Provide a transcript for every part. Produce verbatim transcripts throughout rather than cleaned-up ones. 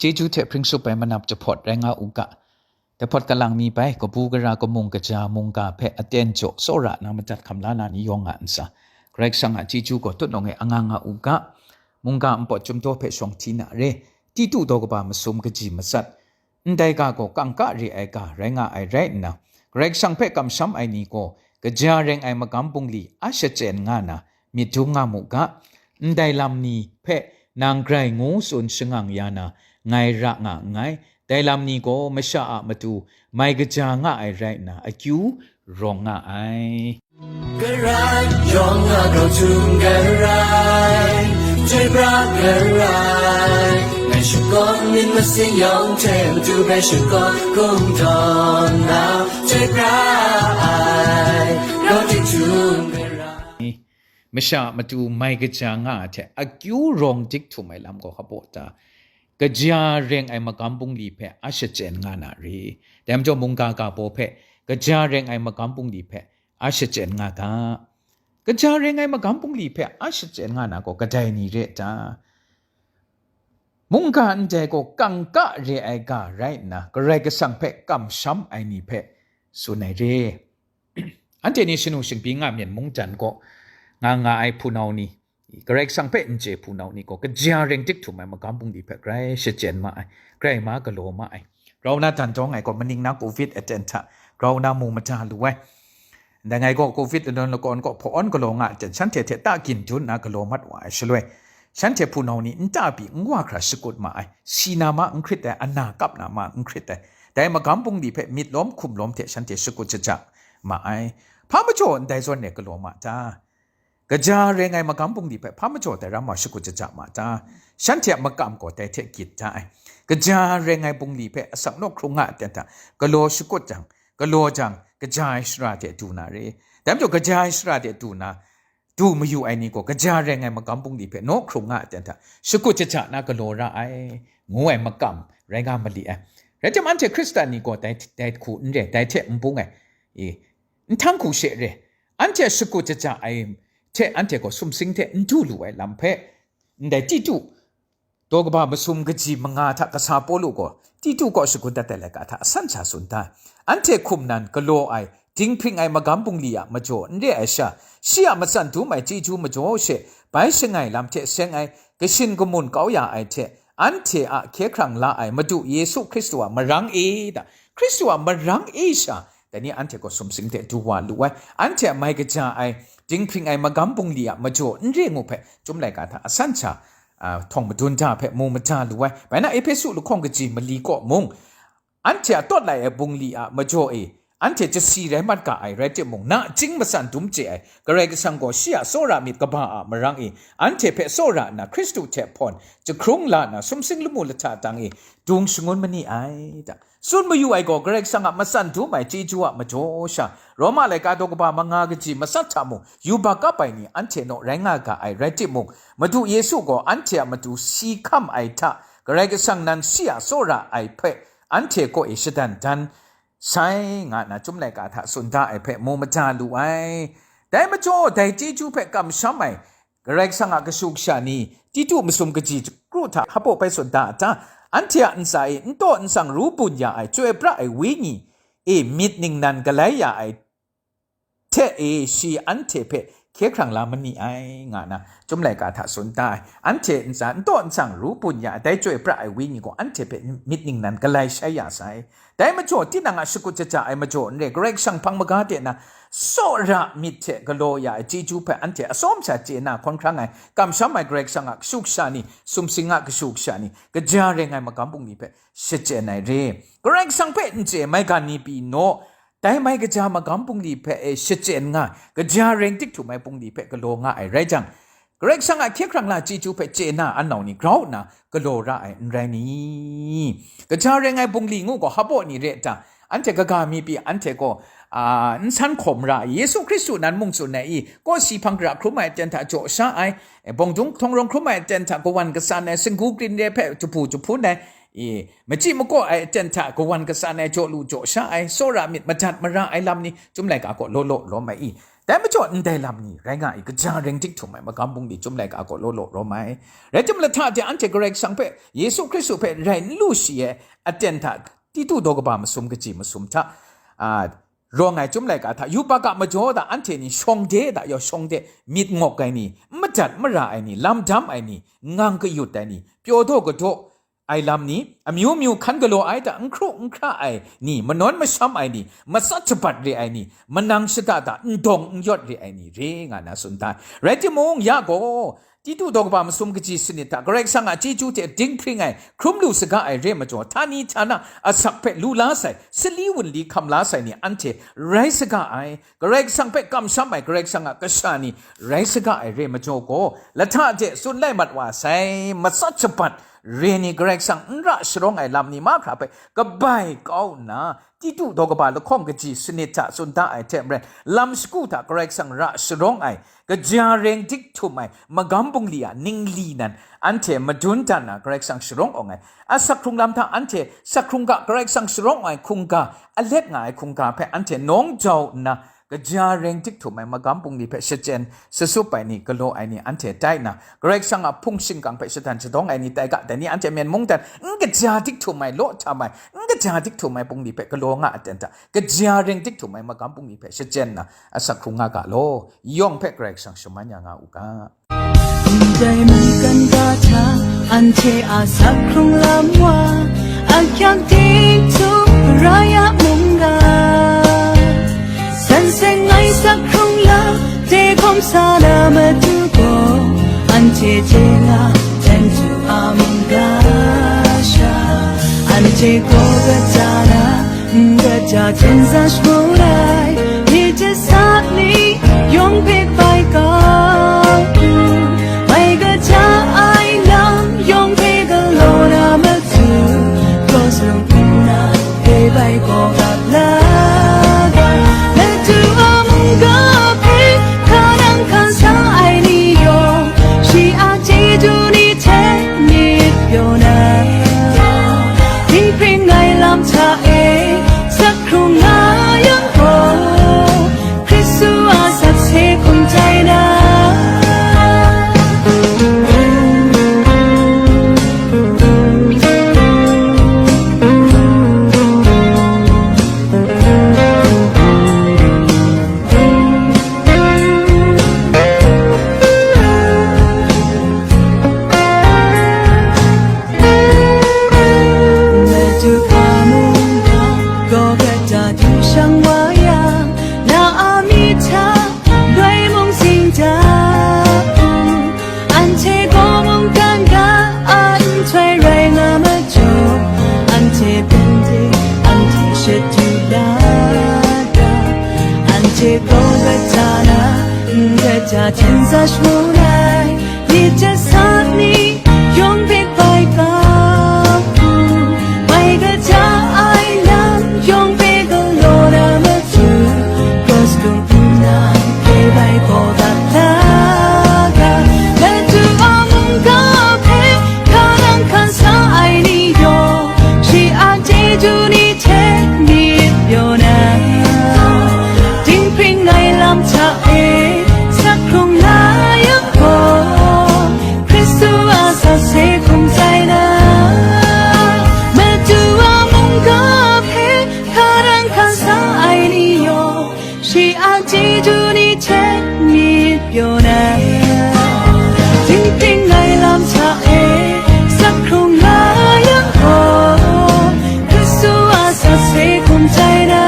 Chyeju hte hpring tsup ai manap jahpawt rai nga u ga. Jahpawt kalang mi bai, kabu gara kamung kaja mungga hpe aten jaw tsawra na madat hkam la na ni yawng nga nsa, Karai Kasang a chyeju gaw tutnawng e anga nga u ga. Mungga npawt chyum daw hpe shawng hti na re. Titu daw kaba masum kaji matsat, ndai ga gaw kangka re ai ga rai nga ai rai nna, Karai Kasang hpe kamsham ai ni gaw kaja reng ai magam bungli a shachyen nga na myit dum nga mu ga. Ndai lam ni hpe nang grai ngu tsun shangang ya na, ngai ra nga nngai. Dai lam ni gaw masha a matu mai kaja nga ai rai nna, akyu rawng nga ai. Karai yawng a grau htum karai, chyoi pra karai. Ngai shakawn myit masin yawng hte matu bai shakawn kungdawn na, chyoi pra ai, grau dik htum karai. Masha matu mai kaja nga ai hte akyu rawng dik htum ai lam gaw hpaw ta, kaja reng ai magam bungli hpe a shachyen nga na re. Dai majaw mungga ga baw hpe kaja reng ai magam bungli hpe a shachyen nga ga. Kaja reng ai magam bungli hpe a shachyen nga na gaw kadai ni re ta? Mungga ndai gaw kangka re ai ga rai nna, Karai Kasang hpe kamsham ai ni hpe tsun ai re. Anhte ni shanu shingpyi nga myen mungdan kaw nga nga ai hpunau ni, Karai Kasang hpe n chye hpunau ni gaw kaja reng dik htum ai magam bungli hpe grai shachyen ma ai, grai ma galaw ma ai. Grau na dan dawng ai gaw maning na covid aten hta grau na mu mada lu ai. Ndai ngai gaw covid lanawn lakawn kaw hpaw awn galaw nga ai ten, shanhte hte ta gin dun nna galaw mat wa ai shaloi, shanhte hpunau ni nta pyi n wa hkra shakut ma ai, si na ma n hkrit ai, ana kap na ma n hkrit ai. Dai magam bungli hpe myit lawm hkum lawm hte shanhte shakut shaja ma ai. Hpa majaw ndai zawn e galaw ma ta? Kaja reng ai magam bungli hpe hpa majaw dai ram wa shakut shaja ma ta? Shanhte a makam gaw dai hte gyit da ai. Kaja reng ai bungli hpe asak nawk hkrung nga ai ten hta galaw shakut jang, galaw jang, kaja ai shara de du na re. Dai majaw kaja ai shara de du na, du mayu ai ni gaw kaja reng ai magam bungli hpe nawk hkrung nga ai ten hta shakut shaja na galaw ra ai, ngu ai makam rai nga mali ai. Rai tim, anhte Hkristan ni gaw dai, dai hku n re, dai hte n bung ai. E, n htang hku she re. Anhte a shakut shaja ai hte anhte gaw sumsing hte n du lu ai lam hpe, ndai Titu daw kaba masum kaji manga hta kasa Pawlu gaw Titu kaw shagun dat ai laika hta asan sha tsun da. Anhte hkum nan galaw ai, dinghpring ai magam bungli a majaw n re ai sha, shi a matsan dum ai chyeju majaw she, bai shangai lam hte seng ai, kashin kamun kau ya ai hte, anhte a hkye hkrang la ai Madu Yesu Hkristu a marang e da, Hkristu a marang e sha, dai ni anhte gaw sumsing hte du wa lu ai, anhte a mai kaja ai, dinghpring ai magam bungli a majaw n re ngu hpe, Chyum laika hta asan sha, a, htawng madun da hpe mu mada lu ai. Bai na, Ehpesu lahkawng kaji mali kaw mung, anhte a tawt lai ai bungli a majaw e, anhte chyasi rai mat ga ai rai timung, nachying matsan dum chye ai Karai Kasang gaw shi a tsawra myit kaba a marang e, anhte hpe tsawra nna Hkristu hte hpawn jahkrung la nna, sumsing lamu lahta dang e dung shangun ma ni ai ta? Tsun mayu ai gaw Karai Kasang a matsan dum ai chyeju a majaw sha, Roma laika daw kaba manga kaji matsat hta mung yubak kap ai ni anhte naw rai nga ga ai rai timung, Madu Yesu gaw anhte a matu si hkam ai hta, Karai Kasang nan shi a tsawra ai hpe anhte kaw e shadan dan sai, nga nna Chyum laika hta tsun da ai hpe mu mada lu ai. Dai majaw, dai chyeju hpe kamsham ai Karai Kasang a kashu kasha ni, Titu masum kaji jakru hta hpaw bai tsun da a ta? Anhte a ntsa e n taw n tsang ru bun ya ai chyoi pra ai Wenyi e myit ningnan galai ya ai hte e, shi anhte hpe hkye hkrang la ma ni ai, nga nna Chyum laika hta tsun da ai. Anhte ntsa n taw n tsang ru bun ya ai dai chyoi pra ai Wenyi gaw anhte hpe myit ningnan galai shai ya sai. Dai majaw, tinang a shakut shaja ai majaw n re, Karai Kasang hpang maga de na, tsawra myit hte galaw ya ai chyeju hpe anhte atsawm sha chye na hkawn hkrang ai, kamsham ai Karai Kasang a kashu kasha ni, sumsing a kashu kasha ni, kaja reng ai magam bungli hpe shachyen ai re. Karai Kasang hpe n chye ai maigan ni pyi naw, dai mai kaja magam bungli hpe e shachyen nga, kaja reng dik htum ai bungli hpe galaw nga ai rai jang, Karai Kasang a hkye hkrang la chyeju hpe chye na anau ni grau nna galaw ra ai n rai ni? Kaja reng ai bungli ngu gaw hpaw ni re ta? Anhte kaga mi pyi anhte gaw, a, n san hkawm ra ai, Yesu Hkristu nan mung tsun ai i, kawsi hpang gara hkrum ai aten hta jaw sha ai, e, bawng dung htawng rawng hkrum ai aten hta kawan katsan ai, singgu grin re hpe jahpu jahpun ai, e, machyi makaw ai aten hta kawan katsan ai, jaw lu jaw sha ai, tsawra myit madat mara ai lam ni Chyum laika gaw law law lawm ai i, Dai majaw ndai lam ni rai nga ai, kaja reng dik htum ai magam bungli chyum laika gaw law law rawm ai. Rai timung, lahta de anhte Karai Kasang hpe, Yesu Hkristu hpe rai n lu shi ai aten hta Titu daw kaba masum kaji masum hta, a, rawng ai chyum laika hta, yubak a majaw da anhte ni shawng de da yawng shawng de, myit ngawk ai ni, n madat mara ai ni, lam dam ai ni, ngang kayut ai ni, pyaw daw kadaw ai lam ni, amyu myu hkan galaw ai hta n hkru n hkra ai ni, manawn masham ai ni, matsat shabat re ai ni, manang shada hta n dawng n yawt re ai ni re nga na tsun da ai. Rai timung, ya gaw, Titu daw kaba masum kaji sanit hta Karai Kasang a chyeju hte dinghpring ai, hkrum lu saga ai re majaw, htani htana asak hpe lu la sai, sali wunli hkam la sai ni anhte rai saga ai, Karai Kasang hpe kamsham ai Karai Kasang a kasha ni rai saga ai re majaw gaw, lahta de tsun lai mat wa sai, matsat shabat re ni Karai Kasang n ra sharawng ai lam ni mahkra hpe kabai kau nna, Titu daw kaba lahkawng kaji sanit hta tsun da ai hte maren, lam shagu hta Karai Kasang ra sharawng ai, kaja reng dik htum ai magam bungli a ningli nan anhte madun dan na Karai Kasang sharawng awng ai. Asak hkrung lam hta anhte sak hkrung ga Karai Kasang sharawng awng ai hkungga, alet nga ai hkungga hpe anhte nawng jau nna, kaja reng dik htum ai magam bungli hpe shachyen sasup ai ni, galaw ai ni anhte tai nna, Karai Kasang a hpung shingkang hpe shadan shadawng ai ni tai ga, dai ni anhte myen mungdan n kaja dik htum ai, law htam ai, n kaja dik htum ai bungli hpe galaw nga ai aten hta, kaja reng dik htum ai magam bungli hpe shachyen nna, asak hkrung nga ga law, yawng hpe Karai Kasang shaman ya nga u ga. Ndai mungkan ga hta, anhte a sak hkrung lam wa, a kyak ting htum rai a mungga. San seng ai sak hkrung lam, de hkawm sa na matu gaw, anhte chye nga, ten tu a mungga sha. Anhte gaw kata na, n kaja hten sa shamu ai, myit jasat ni yawng hpe bai kau, mai kaja ai lam yawng hpe galaw na matu, gaw sarung nna, hpe bai gaw gap la ga. Madu a mungga hpe hka nang hkan sa ai ni yawng, shi a chyeju ni hte myit pyaw na, dinghpring ai lam hta e sak hkrung nga yang gaw, Hkristu a sakse hkum tai na. Madu a mungga gaw kata du shang wa yang, na a myit hta loi mung sing da u. Anhte gaw mungkan ga a nhtoi rai nga majaw, anhte pyinde anhte shadu la ga. Anhte gaw kata na, n kaja hten sa shamu ai, myit jasat ni yawng hpe bai kau, mai kaja ai lam yawng hpe galaw na matu, gaw salum nna, hpe bai gaw dat la ga. Madu a mungga hpe hka nang hkan sa ai ni yawng, shi a chyeju ni hte myit pyaw na, dinghpring ai lam hta e sak hkrung la yang gaw, Hkristu a sakse hkum tai na. Madu a mungga hpe hka nang hkan sa ai ni yawng, shi a chyeju ni hte myit pyaw na, dinghpring ai lam hta e sak hkrung la yang gaw, Hkristu a sakse hkum tai na.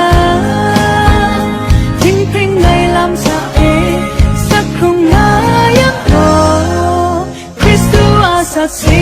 Dinghpring ai lam hta e sak hkrung la yang gaw, Hkristu a sakse